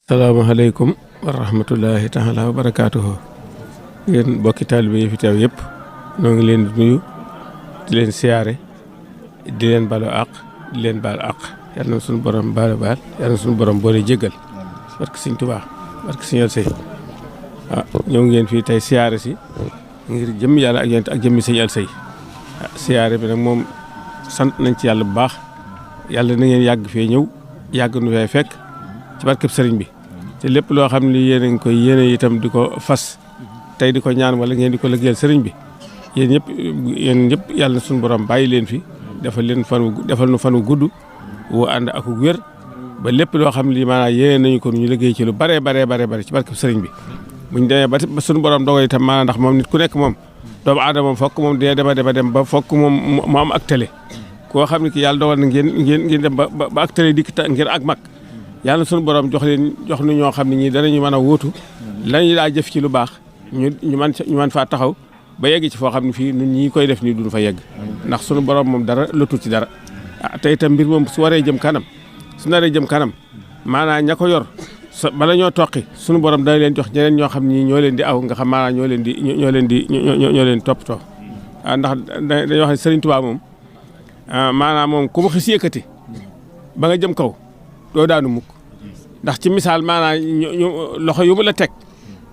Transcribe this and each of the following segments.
salaamaaleykum wa rahmatullahi taala wa barakaatuhu yéen bokki taalibe yi fi teew yëpp noo ngi leen di nuyu di leen siyaare di leen balu àq di leen baal àq yal na suñu borom baal yal na suñu borom boole jéggal barke Sëñ Tuubaa barke Sëñ Alsey ñëw ngeen fii tey siyaare si ngir jëm yàlla ak yonent ak jëmmi Sëñ Alsey siyaare bi nag moom sant nañ ci yàlla bu baax yàlla na ngeen yàgg fee ñëw yàgg nu fee fekk ci barkeb sëriñ bi te lépp loo xam ne yéen a ngi koy yéene itam di ko fas tey di ko ñaan wala ngeen di ko liggéeyal sëriñ bi yéen ñëpp yàlla na suñu borom bàyyi leen fi defal nu fan wu gudd wu ànd ak wér ba lépp loo xam ne maanaam yéene nañu ko ñu liggéey ci lu bare ci barkeb sëriñ bi buñ demee ba suñu borom dogal itam maanaam ndax moom nit ku nekk moom doomu aadama moom fokk moom dina dem ba fokk moom mu am ak télé koo xam ne ki yàlla dogal na ngeen dem ba ak télé dikk ngir ak mag yàlla suñu borom jox nu ñoo xam ne ñii danañu mën a wóotu lañu daa jëf ci lu baax ñu man faa taxaw ba yegg ci foo xam ne fii ñun ñi koy def nii duñ fa yegg ndax suñu borom moom dara lotul ci dara te itam mbir moom su waree jëm kanam su naree jëm kanam maanaam ña ko yor bala ñoo toqi suñu borom dana leen jox ñeneen ñoo xam ni ñoo leen di aw nga xam maanaam ñoo leen di toppatoo ndax dañoo wax ne Sëriñ Tuubaa moom maanaam moom ku mu xis yëkkati ba nga jëm kaw doo daanu mukk ndax ci misaal maanaam loxo yu mu la teg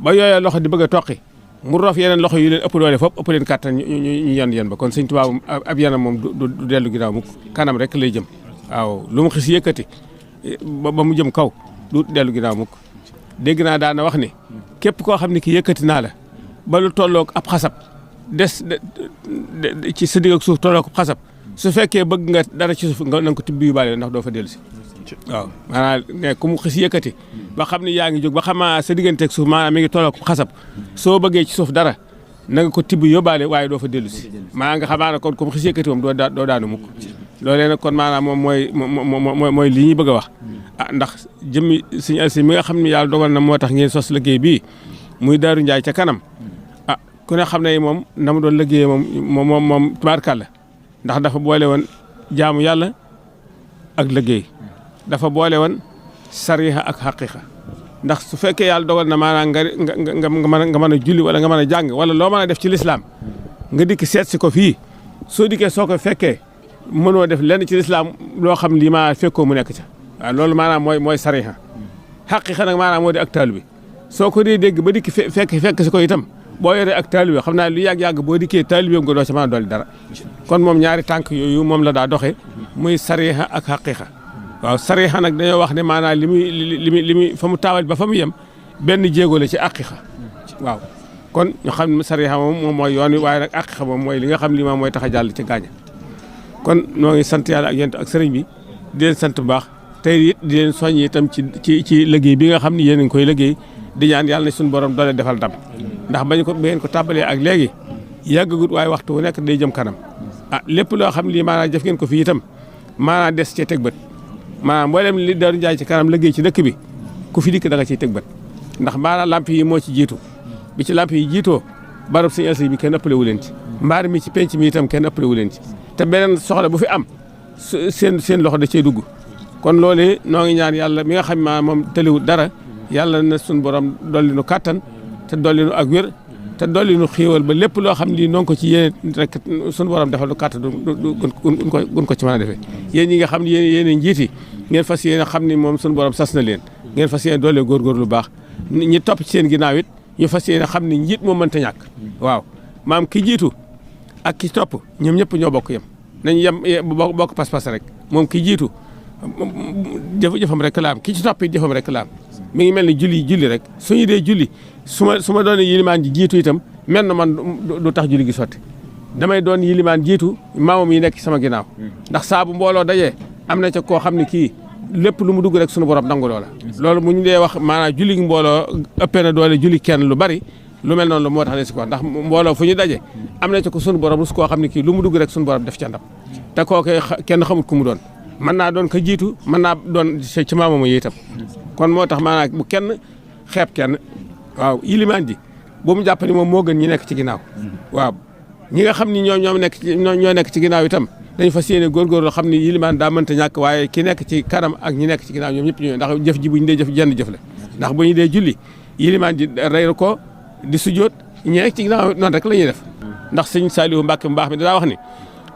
ba yooyee loxo di bëgg a toqi mu roof yeneen loxo yu leen ëpp doole foofu ëpp leen kàttan ñu yen ba kon Sëñ Tuubaa ab yanam moom du dellu ginnaaw mukk kanam rek lay jëm waaw lu mu xis yëkkati ba mu jëm kaw du dellu ginnaaw mukk dégg naa daana wax ni képp koo xam ne ki yëkkati naa la ba lu tolloog ab xasab des ci sa digg ak suuf tolloog ab xasab su fekkee bëgg nga dara ci suuf nga na ko tibb yu bale ndax doo fa dellu si waaw maanaam ne ku mu xis yëkkati ba xam ne yaa ngi jóg ba xamaa sa digganteeg suuf maanaam mi ngi tolloo ko xasab soo bëggee ci suuf dara na nga ko tibb yóbbaale waaye doo fa dellu si maanaam nga xamaa ne kon ku mu xis yëkkati moom doo daanu mukk loolee nag kon maanaam moom mooy li ñuy bëgg a wax ndax jëmmi Sëñ Alsey mi nga xam ne yàlla dogal na moo tax ngeen sos liggéey bii muy Daaru Njaay ca kanam ku ne xam ne moom na mu doon liggéeyee moom tubaarkàlla ndax dafa boole woon jaamu yàlla ak liggéey dafa boole woon sariha ak xaqiqa ndax su fekkee yàlla dogal na maanaam nga mën a julli wala nga mën a jàng wala loo mën a def ci lislaam nga dikk seet si ko fii soo dikkee soo ko fekkee mënoo def lenn ci lislaam loo xam lii maa fekkoo mu nekk ca waaw loolu maanaam mooy sariha xaqiqa nag maanaam moo di ak taalu bi soo ko dee dégg ba dikk fekk si ko itam boo yoree ak taalu bi xam naa lu yàgg-yàgg boo dikkee taalu bi nga doo ci mën a dolli dara kon moom ñaari tànk yooyu moom la daa doxee muy sariha ak xaqiqa waaw sariha nag dañoo wax ne maanaam li muy fa mu taawal ba fa mu yem benn jéego la ci aqiqa waaw kon ñu xam ne sariha moom mooy yoon wi waaye nag aqiqa moom mooy li nga xam li ma mooy tax a jàll ci gaaña kon noo ngi sant yàlla ak yent ak sëriñ bi di leen sant bu baax tey it di leen soññ itam ci liggéey bi nga xam ne yéen a ngi koy liggéey di ñaan yàlla na suñu borom doole defal ndam ndax ba ngeen ko tàmbalee ak léegi yàggagut waaye waxtu wu nekk day jëm kanam lépp loo xam lii maanaam def ngeen ko fii itam maanaam des cee teg bët maanaam mboolem li Daaru Njaay ci kanam liggéey ci dëkk bi ku fi dikk da nga ciy teg bët ndax maanaam lamp yi moo ci jiitu bi ci lamp yi jiitoo barab Sëñ Alsey bi kenn ëppale wu leen ci mbaar mi ci penc mi itam kenn ëppale wu leen ci te beneen soxla bu fi am seen loxo da cee dugg kon loolu noo ngi ñaan yàlla mi nga xam ne moom tëliwul dara yàlla na suñu borom dolli nu kàttan te dolli nu ak wér te dolli nu xiiwal ba lépp loo xam ne noo ngi ko ci yéen rek suñu borom defal nu kàttan gun ko ci mën a defee yéen ñi nga xam ne yéen njiiti ngeen fas yéene xam ni moom suñu borom sas na leen ngeen fas yéene doole góorgóor lu baax ñi topp ci seen ginnaaw it ñu fas yéene xam ni njiit moo mënta ñàkk waaw maam ki jiitu ak ki topp ñoom ñëpp ñoo bokk yem nañ yem bokk pas-pas rek moom ki jiitu jëfam rek la am ki ci topp it jëfam rek la am mi ngi mel ni julli rek suñu dee julli su ma doon yilimaan ji jiitu itam mel na man du tax julli gi sotti damay doon yilimaan jiitu maamam yi nekk sama ginnaaw ndax saa bu mbooloo dajee am na ca koo xam ne kii lépp lu mu dugg rek suñu borom nangu loola loolu mu ñu dee wax maanaam julli gi mbooloo ëppee na doole julli kenn lu bari lu mel noonu la moo tax ne si ko ndax mbooloo fu ñu daje am na ca ko suñu borom su koo xam ne kii lu mu dugg rek suñu borom def ca ndam te kooke kenn xamut ku mu doon mën naa doon ka jiitu mën naa doon ci maamam yi itam kon moo tax maanaam bu kenn xeeb kenn waaw yilimaan ji bu mu jàpp ni moom moo gën ñi nekk ci ginnaaw waaw ñi nga xam ni ñoo nekk ci ginnaaw itam dañ fas yéene góorgóorlu xam ni yilimaan daa mënta ñàkk waaye ki nekk ci kanam ak ñi nekk ci ginnaaw ñoom ñëpp ñooy ndax jëf ji buñ dee jëf jenn jëf la ndax bu ñu dee julli yilimaan ji rey ko di sujjóot ñee ci ginnaaw noonu rek la ñuy def ndax sëñ Saliou Mbacke mu baax mi daa wax ni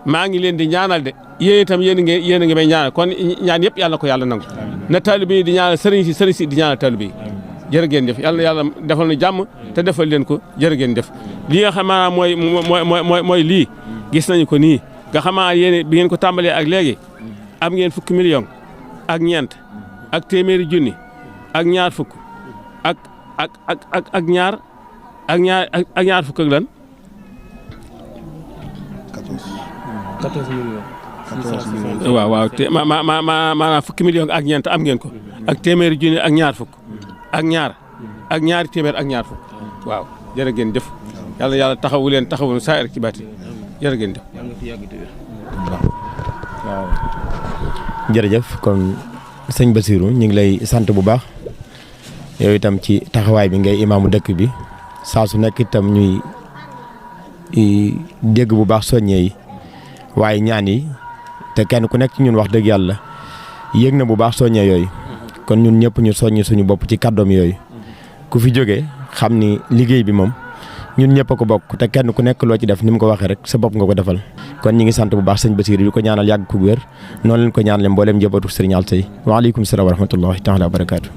maa ngi leen di ñaanal de yéen itam yéen a ngi may ñaanal kon ñaan yëpp yàlla na ko yàlla nangu na taalibe yi di ñaanal sëriñ si di ñaanal taalibe yi jërë ngeen jëf yàlla na yàlla defal na jàmm te defal leen ko jërë ngeen jëf lii nga xam maanaam mooy lii gis nañu ko nii nga xamaa yéen bi ngeen ko tàmbalee ak léegi am ngeen fukki million ak ñeent ak téeméeri junni ak ñaar fukk ak ñaar fukk ak lan 14 millions. waaw te maanaam fukki million ak ñeent am ngeen ko ak téeméeri junni ak ñaar fukk ak ñaari téeméer ak ñaar fukk waaw jërë ngeen jëf yàlla taxawu leen taxawu saa rek ci baati jërë ngeen jëf. waaw jërëjëf kon sëñ Bassirou ñu ngi lay sant bu baax yow itam ci taxawaay bi ngay imaamu dëkk bi saa su nekk itam ñuy dégg bu baax soññee yi waaye ñaan yi te kenn ku nekk ci ñun wax dëgg yàlla yéeg na bu baax soññee yooyu kon ñun ñëpp ñu soññi suñu bopp ci kàddoom yooyu ku fi jógee xam ni liggéey bi moom ñun ñëpp a ko bokk te kenn ku nekk loo ci def ni mu ko waxee rek sa bopp nga ko defal kon ñi ngi sant bu baax sëñ Bassirou di ko ñaanal yàgg ku wér noonu leen ko ñaanale mbooleem njabootu sëriñ Alsey waaleykum salaam wa rahmatullahi taala wa barakaatu